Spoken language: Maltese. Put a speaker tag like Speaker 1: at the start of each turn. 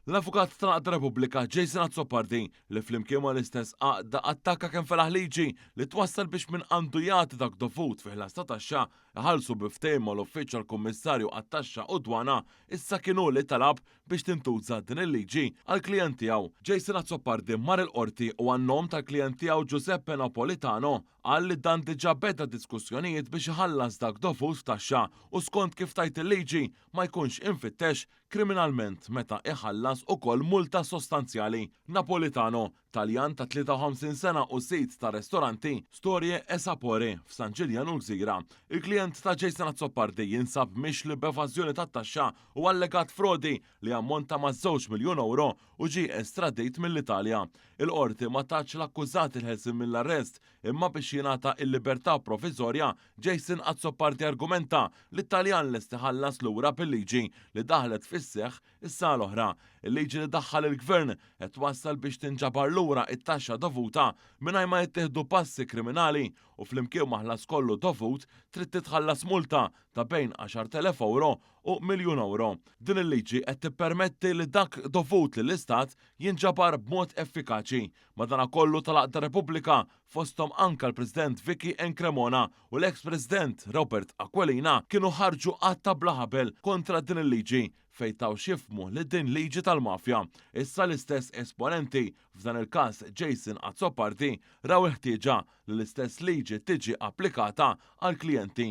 Speaker 1: L-Avukat tal-Għaqda Repubblika Jason Azzopardi li flimkien mal-istess għaqda attakka kemm felaħ liġi li twassal biex min għandu jagħti dak dovut fi ħlas ta' taxxa iħallsu bi ftehim mal-Uffiċċju tal-Kummissarju għat-Taxxa u d-Dwana issa kien hu li talab biex tintuża din il-liġi għall-klijent tiegħu. Jason Azzopardi mar il-Qorti u għan-nom tal-klijent tiegħu Giuseppe Napolitano qal li dan diġà beda diskussjonijiet biex iħallas dak dovut f'taxxa u skont kif tgħid il-liġi ma jkunx imfittex kriminalment meta iħallas ukoll multa sostanzjali. Napolitano, Taljan ta' 53 sena u sid ta' restoranti Storie e Sapore f'San Ġiljan u l-Gżira. Il-klijent ta' Jason Azzopardi jinsab mixli b'evażjoni tat-taxxa u allegat frodi li jammonta ma' żewġ miljun ewro u ġie estradit mill-Italja. Il-Qorti ma tatx l-akkużat il-ħelsien mill-arrest imma biex jingħata l-libertà proviżorja Jason Azzopardi argumenta li t-Taljan lest iħallas lura bil-liġi li daħlet fis-seħħ is-sena l-oħra. Il-liġi li daħħal il-Gvern qed twassal biex tinġabar lura t-taxxa dovuta mingħajr ma jittieħdu passi kriminali u flimkien ma' ħlas kollu dovut trid titħallas multa ta' bejn 10,000 ewro u miljun ewro. Din il-liġi qed tippermetti li dak dovut lill-Istat jinġabar b'mod effikaċi. Madanakollu tal-Għaqda Repubblika, fosthom anke l-President Vicky Ann Cremona u l-eks President Robert Aquilina kienu ħarġu għadd ta' bla ħabel kontra din il-liġi fejn taw x'jifhmu li din liġi tal-mafja. Issa l-istess esponenti, f'dan il-każ Jason Azzopardi, raw il-ħtieġa li l-istess liġi tiġi applikata għall-klijenti.